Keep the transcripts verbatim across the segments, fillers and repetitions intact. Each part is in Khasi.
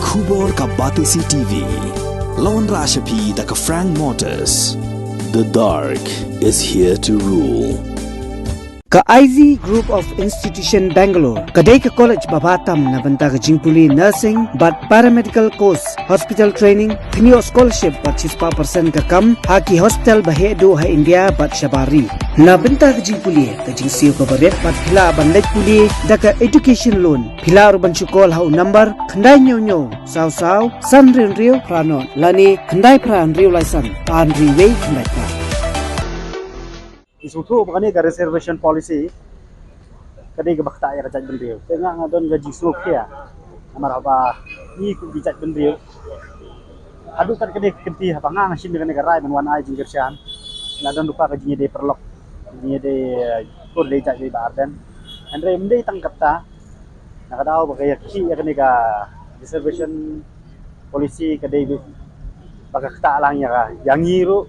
Khubor ka Batesi T V. Lawan Rashapi da ka Frank Motors. The dark is here to rule. Ka I Z Group of Institution Bangalore ka dei ka college ba bha tam na bynta ka jingpule nursing bad paramedical course, hospital training, kynioh scholarship bad shispah percent ka kam ha ki hospital ba heh duh ha India bad shabar ri. Na bynta ka jingpule, ka jingsiew kaba rit bad phi lah ban leit pule da ka education loan. Phi lah ruh ban shu call ha u number khyndai hynñiew hynñiew saw saw san hynriew hynriew phra nod lane khyndai phra hynriew lai san ar hynriew wei khyndai phra. Ngi sngewthuh ba kane ka reservation policy ka dei kaba ktah ïa ka jaitbynriew. Te nga nga don ka jingsngewkhia namar haba ngi kum ki jaitbynriew haduh kat kane ka kynti haba nga nga shim ïa kane ka rai ban wan ai jingkyrshan, nga don ruh ka jingïadei paralok, jingïadei, eh, kur dei jait dei ba Ardent. Hynrei ym dei tang katta, na ka daw ba ka ïa khih ïa kane ka reservation policy ka dei ba ka ktah lang ïa ka, ïa ngi ruh,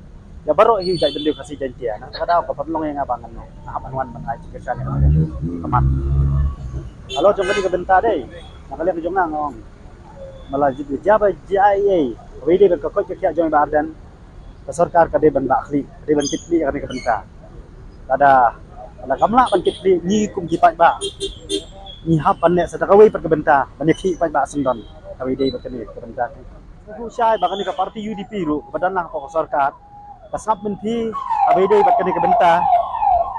ïa baroh hi jaitbynriew Khasi Jaiñtia. Na ka daw ka pynlong ïa nga ba ngan hap ban wan ban ai jingkyrshan ïa ka man. Halor jong kane ka bynta dei, na ka liang jong nga nga ong, ma la jia ba jia ei ei, haba ïadei bad ka koit ka khiah jong i Bah Ardent, ka sorkar ka dei ban bah khlieh, ka dei ban tip khlieh ïa kane ka bynta. Lada, lada kam lah ban tip khlieh, ngi kum ki paidbah ngi hap ban leh sa da kawei pat ka bynta ban ïa khih paidbah syndon haba ïadei bad kane ka bynta. Ngi sngewthuh shai ba kane ka party U D P ruh ba don lang hapoh ka sorkar ka sngap mynthi haba ïadei bad kane ka bynta.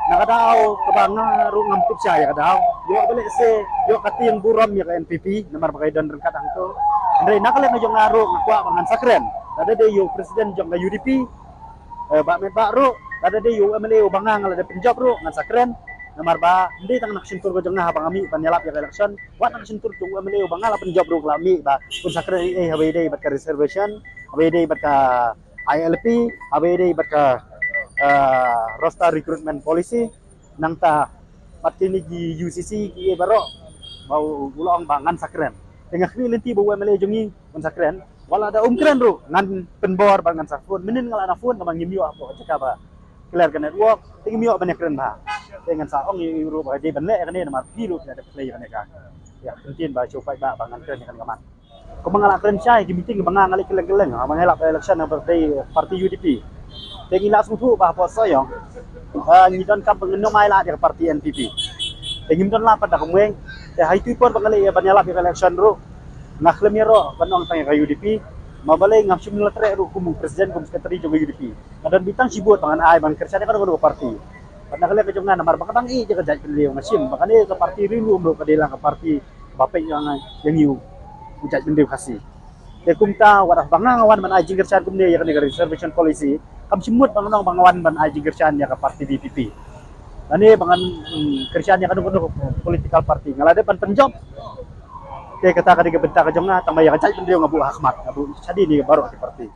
Na ka daw kaba nga ruh ngam tip shai ïa ka daw, ïoh ba lehse ïoh ka tieng burom ïa ka N P P namar ba ka don ryngkat hangto. Hynrei na ka liang jong nga ruh nga kwah ba ngan sa kren, lada dei ïa u president jong ka U D P, eh, Bah Metbah ruh, lada dei ïa u M L A uba nga nga la dep pynjop ruh ngan sa kren. Namar ba ym dei tang na ka shyntur ka jong nga haba nga mih ban ïalap ïa ka election, wat na ka shyntur jong u M L A uba nga la pynjop ruh ka la mih ba un sa kren ei ei haba ïadei bad ka reservation, haba ïadei bad ka I L P, haba ïadei bad ka, eh, roster recruitment policy. Nangta bad kine ki U C C ki baroh ba u, u la ong ba ngan sa kren. Te nga khmih lynti ba u M L A jong ngi un sa kren. Wat la da um kren ruh ngan pynbor ba ngan sa phone. Mynnin nga la na phone namar ngim ïoh hapoh jaka ba clear ka network, te ngim ïoh ban ïa kren bha. Te ngan sa ong ïa u ruh ba dei ban leh ïa kane namar phi ruh phi la dep kren ïa kane ka, ïa, ktien ba shu paidbah ba ngan kren ïa kane ka mat. Kumba nga la kren shai ki meeting ba nga nga leit kylleng kylleng haba nga ïalap election na party, party U D P. Te ngi la sngewthuh ba hapoh Sohiong, ah, ngi donkam ba ngin ym ailad ïa ka party N P P. Te ngim don lad pat da kumwei. Te ha itu i por ba nga leit ban ïalap ïa ka election ruh nga khlem ïaroh ban ong tang ïa ka U D P. Ma balei ngam shym la treh ruh kum u president kum secretary jong ka U D P. Nga don beit tang shi vote ba ngan ai ban kyrshan ïa kano kano ka party. Bad na ka liang ka jong nga namar ba ka dang ïeit ïa ka jaitbynriew nga shim ba kane ka party Ri Lum ruh ka dei lang ka party ba peit ïa nga, ïa ngi u jaitbynriew Khasi. Te kumta wat haba nga nga wan ban ai jingkyrshan kumne ïa kane ka reservation policy, kam shym mut ba ngan ong ba nga wan ban ai jingkyrshan ïa ka party V P P lane ba ngan, mm, kyrshan ïa kano kano ka political party. Nga la dep ban pynjop. Te kata ka dei ka bynta ka jong nga, tang ba ïa ka jaitbynriew nga buh ha khmat, nga buh shadien ïa baroh ki party.